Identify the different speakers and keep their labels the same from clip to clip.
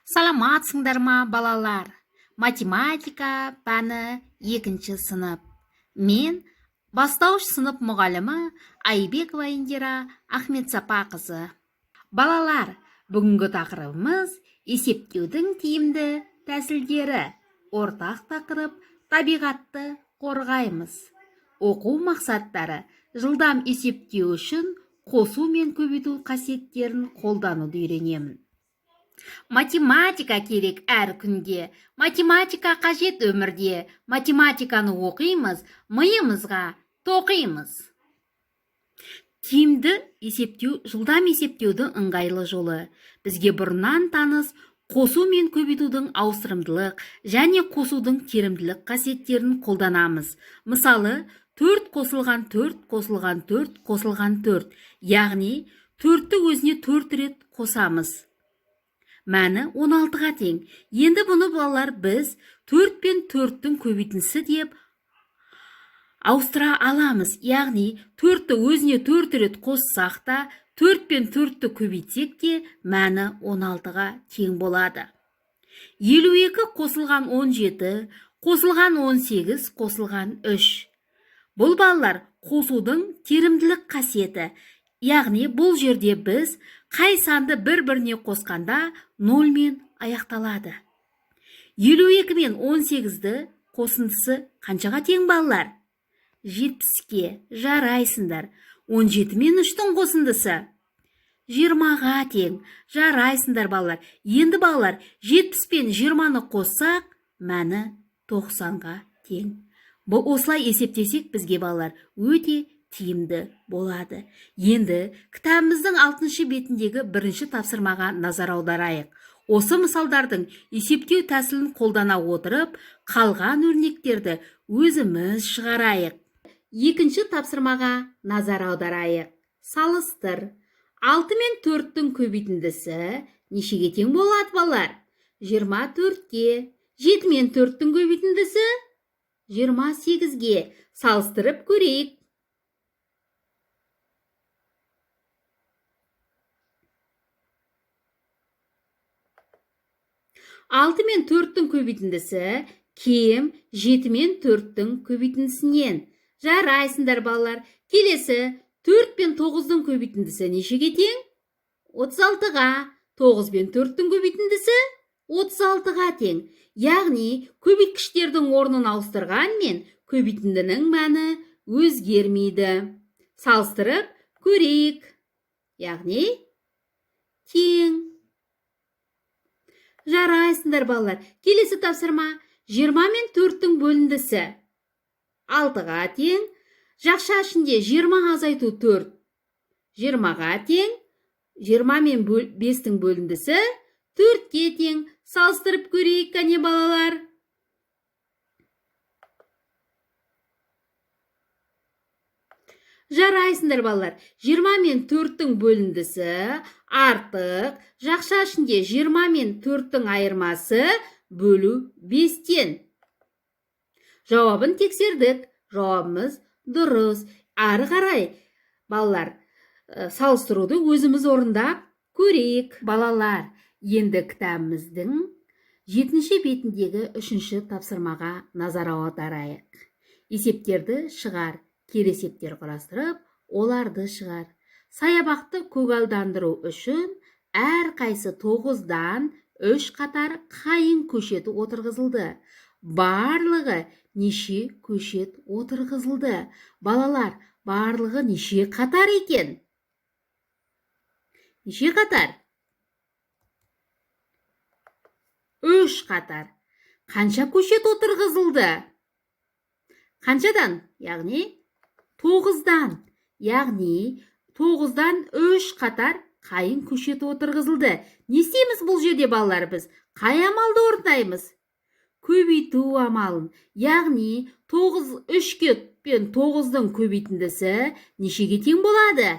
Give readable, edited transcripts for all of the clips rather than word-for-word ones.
Speaker 1: Саламатсыңдар ма, балалар? Математика пәні, екінші сынып. Мен бастауыш сынып мұғалімі Айбекова Индира Ахметсапақызы. Балалар, бүгінгі тақырыбымыз есептеудің тиімді тәсілдері. Ортақ тақырып табиғатты қорғаймыз. Оқу мақсаттары: жылдам есептеу үшін қосу мен көбейту қасиеттерін қолдануды үйренемін. Математика керек әр күнде, математика қажет өмірде. Математиканы оқимыз, миымызға тоқимыз. Тиімді есептеу жылдам есептеудің ыңғайлы жолы. Бізге бұрыннан таныс қосу мен көбейтудің ауыстырымдылық және қосудың теримділік қасиеттерін қолданамыз. Мысалы, 4 қосылған 4 қосылған 4 қосылған 4, яғни 4-ті өзіне 4 рет қосамыз. Мәні 16-ға тең. Енді бұны, балалар, біз 4 пен 4-тің көбейтіндісі деп ауыстыра аламыз. Яғни 4-ті өзіне 4 рет қоссақ та, 4 пен 4-ті көбейтсек те, мәні 16-ға тең болады. 52 қосылған 17 қосылған 18 қосылған 3. Бұл, балалар, қосудың теримділік қасиеті. Яғни бұл жерде біз қай санды бір-біріне қосқанда 0 мен аяқталады. 52 мен 18-ді қосындысы қаншаға тең, балалар? 70-ке. Жарайсыңдар. 17 мен 3-тің қосындысы 20-ға тең. Жарайсыңдар, балалар. Енді, балалар, 70 пен 20-ны қоссақ, мәні 90-ға тең. Бұл осылай есептесек, бізге, балалар, өте тиімді болады. Енді кітабымыздың 6 бетіндегі бірінші тапсырмаға назар аударайық. Осы мысалдардың есептеу тәсілін қолдана отырып, қалған өрнектерді өзіміз шығарайық. Екінші тапсырмаға назар аударайық. Салыстыр. 6 мен 4-тің көбейтіндісі нешеге тең болады, балалар? 24-ке. 7 мен 4-тің көбейтіндісі 28-ге. Салыстырып көрейік. 6 мен 4-тің көбейтіндісі кем 7 мен 4-тің көбейтіндісінен. Жарайсыңдар, балалар. Келесі 4 пен 9-дың көбейтіндісі нешеге тең? 36-ға. 9 пен 4-тің көбейтіндісі 36-ға тең. Яғни көбейткіштердің орнын ауыстырғанмен көбейтіндінің мәні өзгермейді. Салыстырып көрейік. Яғни тең. Жарайсыңдар, балалар. Келесі тапсырма 20 мен 4-тің бөліндісі 6-ға тең. Жақша ішінде 20 азайту 4 20-ға тең. 20 мен 5-тің бөліндісі 4-ке тең. Салыстырып көрейік, кәне, балалар. Жарайсыңдар, балалар. 20 мен 4-тің бөліндісі артық жақша ішінде 20 мен 4-тің айырмасы бөлу 5-тен. Жауабын тексердік. Жауабымыз дұрыс. Ары қарай, балалар, салыстыруды өзіміз орындап көрейік. Балалар, енді кітабымыздың 7 бетіндегі 3 тапсырмаға назар аударайық. Есептерді шығар. Кері есептер құрастырып, оларды шығар. Саябақты көгалдандыру үшін әрқайсы 9-дан 3 қатар қайың көшеті отырғызылды. Барлығы неше көшет отырғызылды? Балалар, барлығы неше қатар екен? Неше қатар? 3 қатар. Қанша көшет отырғызылды? Қаншадан? Яғни 9-дан. Яғни 9-дан 3 қатар қайың көшеті отырғызылды. Не істейміз бұл жерде, балалар, біз? Қай амалды орындаймыз? Көбейту амалын. Яғни 9 3-ке пен 9-дың көбейтіндісі нешеге тең болады?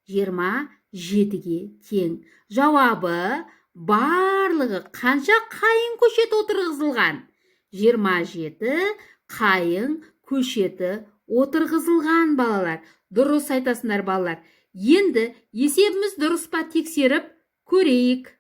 Speaker 1: 27-ге тең. Жауабы: барлығы қанша қайың көшеті отырғызылған? 27 қайың көшеті отырғызылған, балалар. Дұрыс айтасыңдар, балалар. Енді есебіміз дұрыс па, тексеріп көрейік.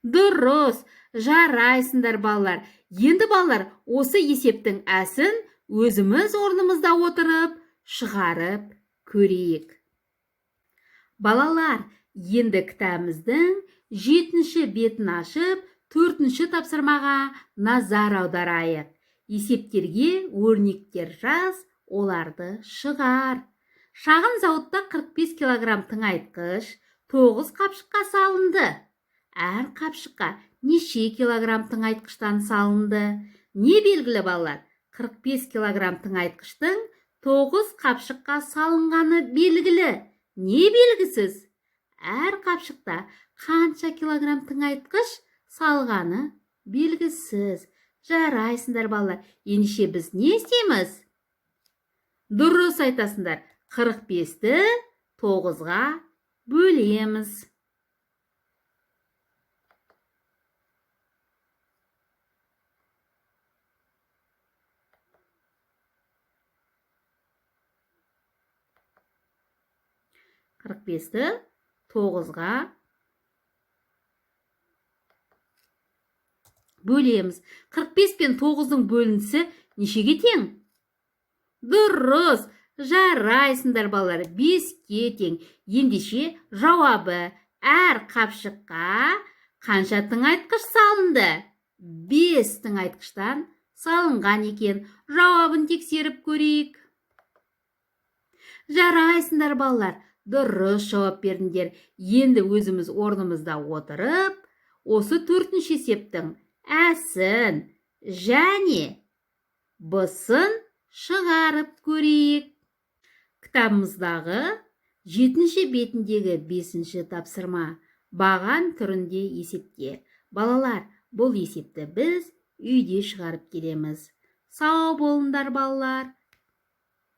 Speaker 1: Дұрыс, жарайсыңдар, балалар. Енді, балалар, осы есептің әсін өзіміз орнымызда отырып шығарып көрейік. Балалар, енді кітабымыздың 7-ші бетін ашып, 4-ші тапсырмаға назар аударайық. Есептерге өрнектер жаз, оларды шығар. Шағын зауытта 45 килограмм тыңайтқыш 9 қапшыққа салынды. Әр қапшыққа неше килограмм тыңайтқыштан салынды? Не белгілі, балалар? 45 килограмм тыңайтқыштың 9 қапшыққа салынғаны белгілі. Не белгісіз? Әр қапшықта қанша килограмм тыңайтқыш салғаны белгісіз. Жарайсыңдар, балалар. Ендеше біз не істейміз? Дұрыс айтасыңдар. 45-ті 9-ға бөлеміз. 45-ті 9-ға бөлеміз. 45 пен 9-ның бөліндісі нешеге тең? Дұрыс, жарайсыңдар, балалар, 5-ке тең. Ендеше жауабы: әр қапшыққа қанша тыңайтқыш салынды? 5 тыңайтқыштан салынған екен. Жауабын тексеріп көрейік. Жарайсыңдар, балалар, дұрыс жауап бердіңдер. Енді өзіміз орнымызда отырып, осы 4-ші есептің әсін және б-сын шығарып көрейік. Кітабымыздағы 7-ші бетіндегі 5-ші тапсырма: баған түрінде есепте. Балалар, бұл есепті біз үйде шығарып келеміз. Сау болыңдар, балалар.